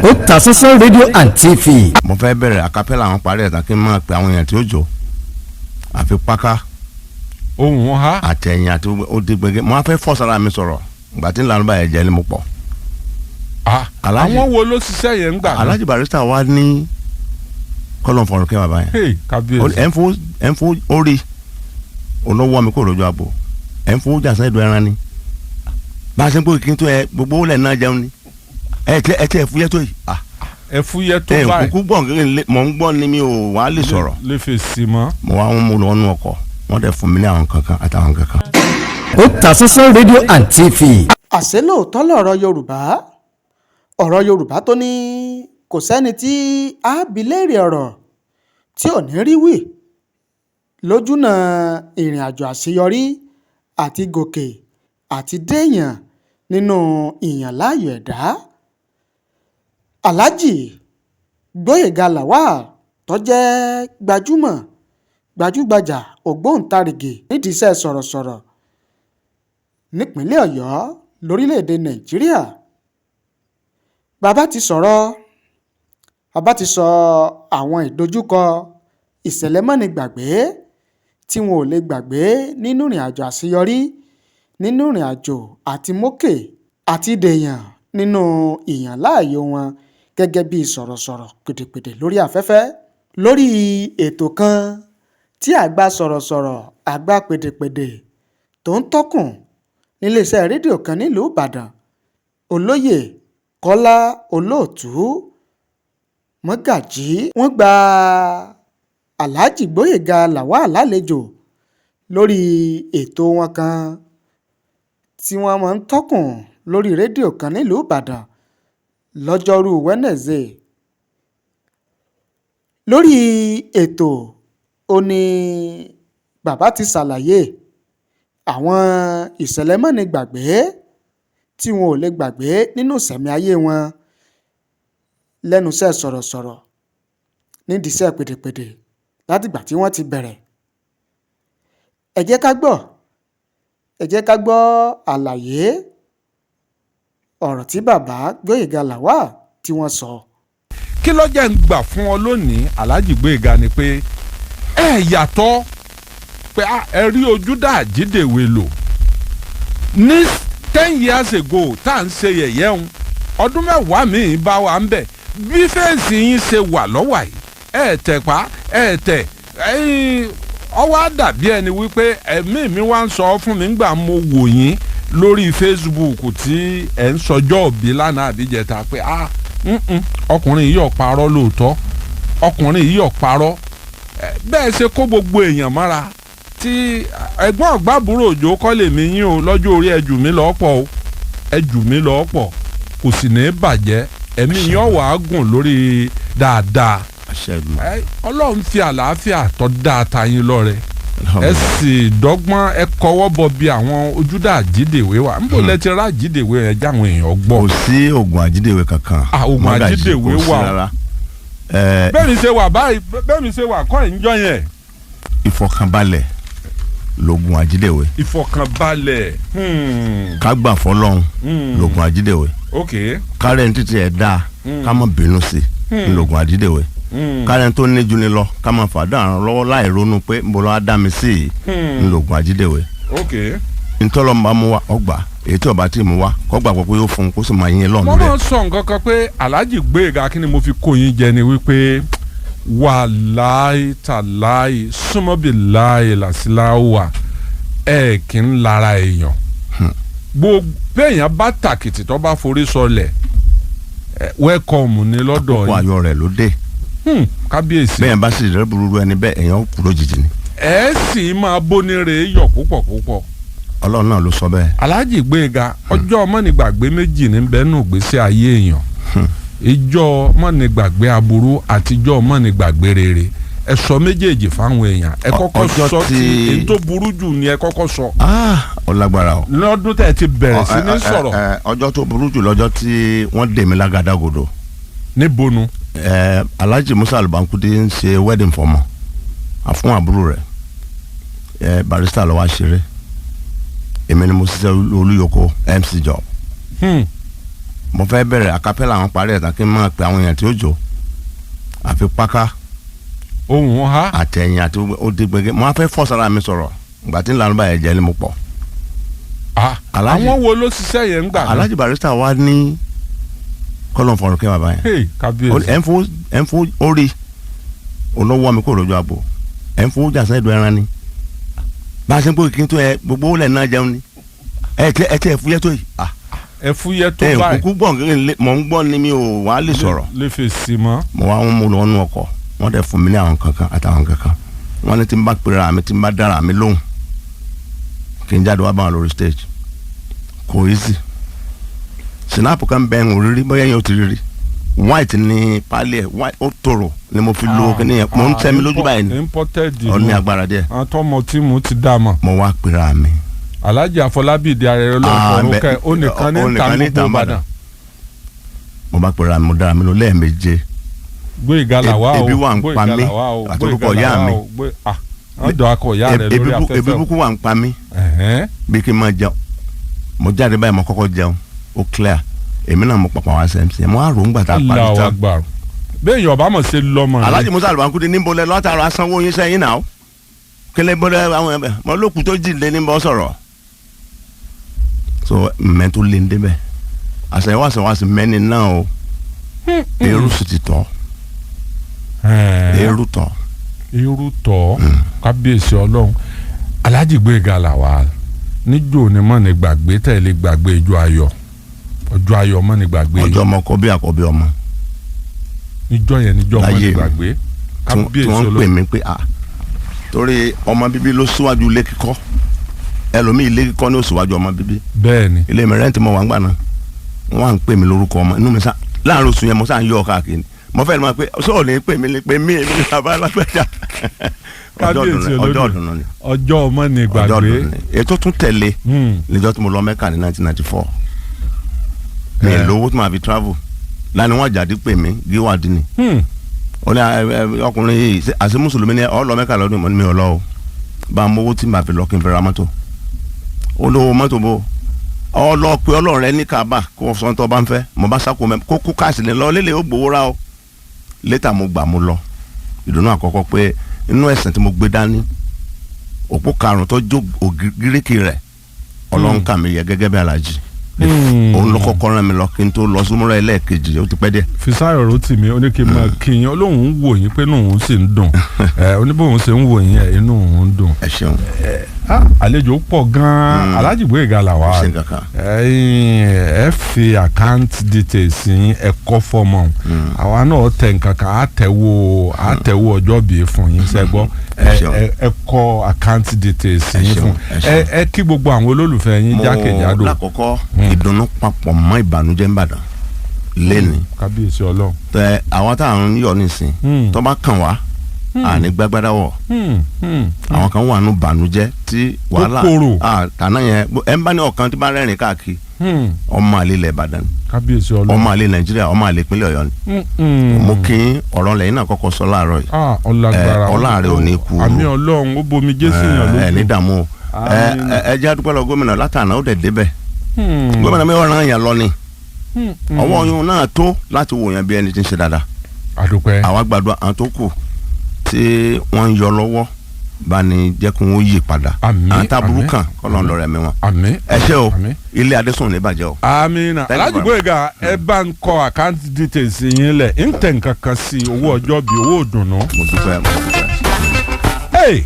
Otasansan rédíò and TV. Mo fẹ́ bẹ̀rẹ̀ acapella, àwọn parí ẹ̀ tán, kí n máa pe àwọn èèyàn tí ó jò àfi páká. Ohun wọn ha. Àtẹ̀yìn àti ó di gbẹgẹ, mo á fẹ́ fọ́ sára mi sọ̀rọ̀ ìgbà tí ń lanu báyẹn jẹ́ ni mo pọ̀. Ah, Alhaji- àwọn wo ló ṣiṣẹ́ yẹn ń gbà náà? Alhaji Barrister wa ní kọ́lọ̀ fọ̀rọ̀ kẹ́ bàbá yẹn. Hey, kábíyèsí. Ẹ̀ ń fowó, ẹ̀ ń fowó orí olówó mi kò lójú àpò, ẹ̀ ń fowó jàsán ẹ̀dùn ẹran ni bá a ṣe ń pè kí n tó ẹ gbogbo owó lẹ̀ náà jẹun ni ẹ tẹ ẹ tẹ ẹ fúyẹ́ tó yìí, ah. Ẹ fúyẹ́ tó ẹ báyìí. kúkú gbọ̀n kékeré mọ̀ ń gbọ́ ni mi ò wá lè sọ̀rọ̀. Lè fèsì mọ́. Mo wá ń mú lọ nú ọkọ̀, wọ́n dẹ̀ fún mi ní àwọn kankan àtàwọn kankan. Otasansan rédíò and TV. Àṣé lóòótọ́ lọ̀rọ̀ Yorùbá, ọ̀rọ̀ Yorùbá tó ní kò sẹ́ni tí a bí léèrè ọ̀rọ̀ tí ò ní rí wí lójúnà ìrìnàjò àṣeyọrí àti gòkè àti déèyàn nínú ìyànláàyò ẹ̀dá. Aláàjì Gbóyèga Lawal tó jẹ́ gbajúmọ̀ gbajúgbajà ògbóǹtarìgì nídìí iṣẹ́ sọ̀rọ̀sọ̀rọ̀ nípínlẹ̀ Ọ̀yọ́, lórílẹ̀‐èdè Nàìjíríà, bàbá ti sọ̀rọ̀, bàbá ti sọ àwọn ìdojúkọ ìṣẹ̀lẹ̀ mọ́nigbàgbé tí wọn ò lè gbàgbé nínú ìrìnàjò àṣeyọrí, nínú ìrìnàjò àti mókè àti dèèyàn nínú ìyànláàyò wọn gẹ́gẹ́ bí sọ̀rọ̀sọ̀rọ̀ pèdèpèdè lórí afẹ́fẹ́, lórí ètò kan tí àgbà sọ̀rọ̀sọ̀rọ̀, àgbà pèdèpèdè tó ń tọ́kùn níléeṣẹ́ rédíò kan nílùú Ìbàdàn, Olóyè Kọ́lá Olóòtú Mọ́gàjí, wọ́n gba Aláàjì Gbóyèga Lawal lálejò lórí ètò wọn kan tí wọ́n máa ń tọ́kùn lórí rédíò kan nílùú Ìbàdàn lọ́jọ́rùú Wednesday. Lórí ètò ó ní bàbá ti ṣàlàyé àwọn ìṣẹ̀lẹ̀ mọ́nigbàgbé tí wọn ò lè gbàgbé nínú ìṣẹ̀mí ayé wọn lẹ́nu iṣẹ́ sọ̀rọ̀sọ̀rọ̀, nídìí iṣẹ́ pèdèpèdè látìgbà tí wọ́n ti bẹ̀rẹ̀. Ẹ jẹ́ ká gbọ́, ẹ jẹ́ ká gbọ́ àlàyé ọ̀rọ̀ tí bàbá Gbóyèga Lawal tí wọ́n sọ. Kí ló jẹ́ ń gbà fún ọ lónìí, Alhaji Gbóyèga, ni pé ẹ yàtọ̀ pé ẹ rí ojúdà àjídèwé lò ní 10 years ago tá à ń ṣe yẹ̀yẹ́ ń ọdún 10 míì bá wa ń bẹ̀ bí fèsì yín ṣe wà lọ́wọ́ yìí, ẹ tẹ̀ pa ẹ tẹ̀ ẹ̀yìn ọwọ́ á dàbí ẹni wípé ẹ̀mí mi wá ń sọ fún mi ńgbà mo wò yín lórí Facebook tí ẹ̀ ń sọjọ́ òbí lánàá àbíjẹta pé ah, ọkùnrin yìí ò parọ́ lóòótọ́, ọkùnrin yìí ò parọ́. Bẹ́ẹ̀ ṣe kó gbogbo èèyàn mọ́ra tí ẹ̀gbọ́n ọ̀gbábúrò òjò kọ́ lèmi yín o lọ́jọ́ orí, ẹ jù mí lọ́pọ̀ o, ẹ jù mí lọ́pọ̀, kò sì ní bàjẹ́, ẹ̀mí yín ọ̀wà á gùn lórí dáadáa. Àṣẹ ìlú. Ọlọ́run fi àlàáfíà tó dáa ta yín lọ́rẹ, ẹ sì dọ́gbọ́n ẹ kọwọ́ bọ bí àwọn ojúdà àjídèwé wa ń bò lẹ́tí rà àjídèwé ẹ jáwọn èèyàn gbọ́. Kò sí oògùn àjídèwé kankan. Ah, oògùn Mọ́gàjí, àjídèwé kò sí wà o. rárá. Bẹ́ẹ̀ mi ṣe wà báyìí, bẹ́ẹ̀ mi ṣe wà kọ́ ẹ̀ ń jọ yẹn. Ìfọ̀kànbalẹ̀ lóògùn àjídèwé. Ìfọ̀kànbalẹ̀. Ká gbà fọlọ́run lóògùn àjídèwé. Kárẹ̀ ní títí ẹ̀ dáa, ká má bínú sí i lóògùn àjídèwé. Kárẹ̀ tó ní ju ni lọ, ká má fàdá àrùn lọ́wọ́ láì ronú pé ń bọ̀ lọ́wọ́ dá mi sí i lóògùn àjídèwé. Ntọ́lọ́ máa mú wa ọgbà èyí tí ọba tí mú wa kọ́ gbà pé yóò fún un kó sì máa yín lọ́nù Mo rẹ̀. máa ń sọ nǹkan kan pé Alhaji Gbóyèga, kí ni mo fi kó yín jẹ ni wípé wàláì tàláì súnmọ́bìláì làṣìláwà, ẹ kì í lara èèyàn. Gbogbo béèyàn bá tàkìtì tó bá forí sọlẹ̀, wẹ́kọ̀mù ni lọ́dọ̀ Kó yín. ayọ̀ rẹ̀ ló dé. Kábíyèsí. Bẹ́ẹ̀ bá sì rẹ́ burúkú ẹni bẹ́ẹ̀, èèyàn kú lójijì ni. Ẹ sì máa bónire yọ̀ púpọ̀ púpọ̀. Ọlọ́run náà ló sọ bẹ́ẹ̀. Alhaji Gbóyèga, ọjọ́ mọ́nìgbàgbé méjì ní bẹ́ẹ̀ nù gbèsè ayé èèyàn: ìjọ mọ́nìgbàgbé aburú àti ìjọ mọ́nìgbàgbé rere. Ẹ sọ méjèèjì fáwọn èèyàn. Ẹ kọ́kọ́ Ọjọ́ sọ ti èyí tó burú jù ni ẹ kọ́kọ́ sọ. Ah, ó lágbára o. Lọ́dún tẹ̀ ti bẹ̀rẹ̀ sí ní sọ̀rọ̀. Ọjọ́ tó burú jù lọ́jọ́ tí wọ́n dè mí lágàdàgodo. Níbonu? Alhaji Musa Alubankudi ń ṣe wedding fọmọ fún àbúrò rẹ̀, Barrister ló wá ṣeré, èmi ni mo ṣiṣẹ́ olúyọkọ MC job. Mo fẹ́ bẹ̀rẹ̀ acapella, àwọn parí ẹ̀ tán, kí n máa pe àwọn èèyàn tí ó jò àfi páká. Ohun ha. Àtẹ̀yìn àti ó dé gbẹgẹ, mo á fẹ́ fọ́ sára mi sọ̀rọ̀. Ìgbà tí ń lanu báyẹn jẹ́ ni mo pọ̀. Ah, Alhaji- àwọn wo ló ṣiṣẹ́ yẹn ń gbà náà? Alhaji Barrister wa ní kọ́lọ̀ fọ̀rọ̀ kẹ́ bàbá yẹn. Hey, kábíyèsí. Ẹ̀ ń fowó, ẹ̀ ń fowó orí olówó mi kò lójú àbò, ẹ̀ ń fowó jàsán ẹ̀dùn ẹran ni bá a ṣe ń pò kí n tó ẹ gbogbo ó lẹ̀ náà jẹun ni ẹ tẹ ẹ tẹ ẹ fúyẹ́ tó yìí. Ah, Ẹ fúyẹ́ tó ẹ báyìí. kúkú gbọ̀n kí n lè- mọ̀ ń gbọ́ ni mi ò wá lè sọ̀rọ̀. Lè fèsì mọ́. Mo wá ń mú lọ nú ọkọ̀, wọ́n dẹ̀ fún mi ní àwọn kankan àtàwọn kankan. Wọ́n ní tí n bá pera mi, tí n bá dára mi lóhùn, kí n jáde wá bá wọn lórí stage. Kò easy. Sinapu kan bẹ́ẹ̀ ń rírí, bóyá yẹn ò ti rírí, white ní pálí ẹ̀, white ó tòrò ni mo fi lo kíní yẹn. Mo ń tẹ́ mi lójú báyìí ni. Imported. Ó ní agbára díẹ̀. Àwọn tọmọ tí mo ti dá mọ̀. Mo wá pera mi. Alhaji Afọlábí ìdí ara rẹ ló Ah, fọrọ bẹ- kẹ ó nìkan ní ó ta nìkan ní gbogbo ta Ìbàdàn. Mo bá pera mi, mo dára mi lọ lẹ́ẹ̀méje. Gbé ìgalà wá o. Ebi wà ń Gbé pa mí, ìgalà wá o, gbé àtorúkọ ìgalà ìyá wá mi. o, gbé ah wọ́n dọ̀ akọ ìyá rẹ Ebi lórí ebi afẹ́fẹ́ o. búkú wà ń pa mí. Ẹ̀hẹ́n. Bí kí n máa jẹun, mo jáde báyìí, mo kọ́kọ́ jẹun, ó clear. Èmi náà mo pàpà wá sẹ́mi, mo á rò ń gbà tá a parí Allahu tán. Akbar, bẹ́ẹ̀ yọ̀ọ́ bá mọ̀ ṣe lọ́mọ rẹ. Alhaji Musa Albankudi níbo lẹ lọ́tàrọ̀ asanwó yín sẹ́yìn náà kílẹ̀ bọ́lẹ̀ àwọn ẹ̀bẹ̀ mọ lókun tó jìnlẹ̀ ní bọ́ sọ̀rọ̀ so mẹ́ tó lé ní débẹ̀ àṣẹwọ́ àṣẹwọ́ àṣẹ mẹ́ni náà o, eru sì ti tọ́. Ẹ̀hẹ́n. Eru tọ́. Irú tọ́, kábíyèsí ọlọ́run. Alhaji Gbóyèga Lawal, níjó ni mọ̀ ní gbàgbé tẹ̀lé gbàgbé ijó ayọ̀, ọjọ́ ayọ̀ mọ̀ ní gbàgbé. Ọjọ́ ọmọ kọ bí àkọ́bí ọmọ. Níjọ́ yẹn, níjọ́ mọ̀ ní Láyé mi. gbàgbé. Tí wọ́n Kábíyèsí ń pè ọlọ́run. mí pé ah, torí ọmọ bíbí ló síwájú ilé kíkọ́. Ẹlòmíì, ilé kíkọ́ ní ó síwájú ọmọ bíbí. Bẹ́ẹ̀ ni. Ilé mi rẹ́ǹtì mọ̀ wá ń gbà náà, wọ́n à ń pè mí lórúkọ ọmọ inú mi sá láàrin oṣù yẹn, mo sá ń yọ ọ káàkiri. Mo fẹ́ lè máa pé sọ́ọ̀ ní pè mí ní pé mí, èmi ní bàbá alágbèjà. Ọjọ́ Kábíyèsí ọdún ọjọ́ olódùn. ọdún ni. Ọjọ́ mọ̀ ní Ọjọ́ gbàgbé. ọdún ni ètò tún tẹ̀lé. Hmm. Níjọ́ tí mo lọ Mẹ́kà ní 1994, mi Eh. lówó tí màá fi travel lánàá, wọn jáde pè mí gíwádìí ni. Hmm. Ó ní ọkùnrin yìí ṣé àṣẹ mùsùlùmí ni ọ lọ Mẹ́kà lọ́dún? Mo ní mi ò lọ o, bá a mówó tí màá fi lọ kí n fi ra mọ́tò. Ó lówó mọ́tò bò ọ lọ pé ọlọ́run rẹ ní Kaaba kó sọ tó bá ń fẹ́. Mo bá sáko mẹ́ kó kó káàsì lè lọ lélẹ̀, ó gbowó ra o. Létà mo gbà, mo lọ. Ìdùnnú àkọ́kọ́ pé inú ẹ̀sìn tí mo gbé dání, òpó karùn-ún tó jó ògíríkì rẹ̀, ọlọ́run kà mí yẹ gẹ́gẹ́ bí alájì. Òun ló kọ́kọ́ rán mi lọ kí n tó lọ súnmọ́ra ẹlẹ́ẹ̀kejì, ó ti pẹ́ díẹ̀. Fisáyọ̀ Rótìmí ó ní kí n máa kí yín, olóhùn ń wò yín pé inú òun sì ń dùn ẹ, oníbòhùn sì ń wò yín ẹ, inú òun ń dùn. Ẹ ṣeun. Ah, àlejò pọ̀ gan-an, Alhaji Gbóyèga Lawal. Ṣe nǹkan kan. Ẹ̀yin ẹ fi account details yín, ẹ kọ́ fọ́mọ àwa náà tẹ nǹkan kan, á tẹ̀wó ọjọ́ bíi fún yín sẹ́gbọ́. Ẹ ṣeun. Ẹ kọ account details Ẹ yín ṣeun, fún ẹ ṣeun. ẹ kí gbogbo àwọn olólùfẹ́ yín jákèjádò. Mo lákọ̀ọ́kọ́ ìdùnnú papọ̀ mọ́ ìbànújẹ́ ń bàdàn lẹ́ni. Kábíyèsí ọlọ́run. Tẹ àwọn tá à ń yọ̀ nísìn, tó bá kàn wá àní gbágbádá wọ̀. Àwọn kan wà nù bànújẹ́ tí wàhálà korò. Ah, tànà yẹn ẹ ń bá ní ọ̀kan tí bá rẹ́rìn káàkiri, ọmọ àlè ilẹ̀ Ìbàdàn ni, Kábíyèsí ọlọ́run. ọmọ àlè Nàìjíríà, ọmọ àlè ìpínlẹ̀ Ọ̀yọ́ ni. Mo kí ọ̀rọ̀ lẹ́yìn náà kọ́kọ́ sọ láàárọ̀ yìí. Ah, ọlágbára. Ẹ, ọlá rẹ ò ní kú. Àmì ọlọ́run, ó bomi jésù yàn lójú. Ẹ ní dààmú o. Ẹ Àmín. ẹ jẹ́ àdúpẹ́ lọ gómìnà látàná, ó dẹ̀ débẹ̀. Gómìnà mi ọ̀ràn yẹn lọ ni ọwọ́ yun náà tó láti wò yẹn bí ẹni tí ń ṣe dáadáa. Àdúpẹ́. Àwa gbàdúrà, àwọn tó kù tí wọ́n ń yọ lọ́wọ́ bá ní jẹ́ kí wọ́n yí padà. Àmín, Àwọn táburú àmín. kan kọ́ lọ́n lọ́rẹ̀ mi wọn. Àmín. Ẹ ṣé o. Àmín. Ilé Adésùn ní bàjẹ́ o. Amina. Thank you Alhaji very Gbóyèga, ẹ bá ń kọ account details yín lẹ̀, ń tẹ̀ nǹkan kan sí owó ọjọ́ bíi owó ìdùnnú. Mo dúpẹ́, mo dúpẹ́. Hey!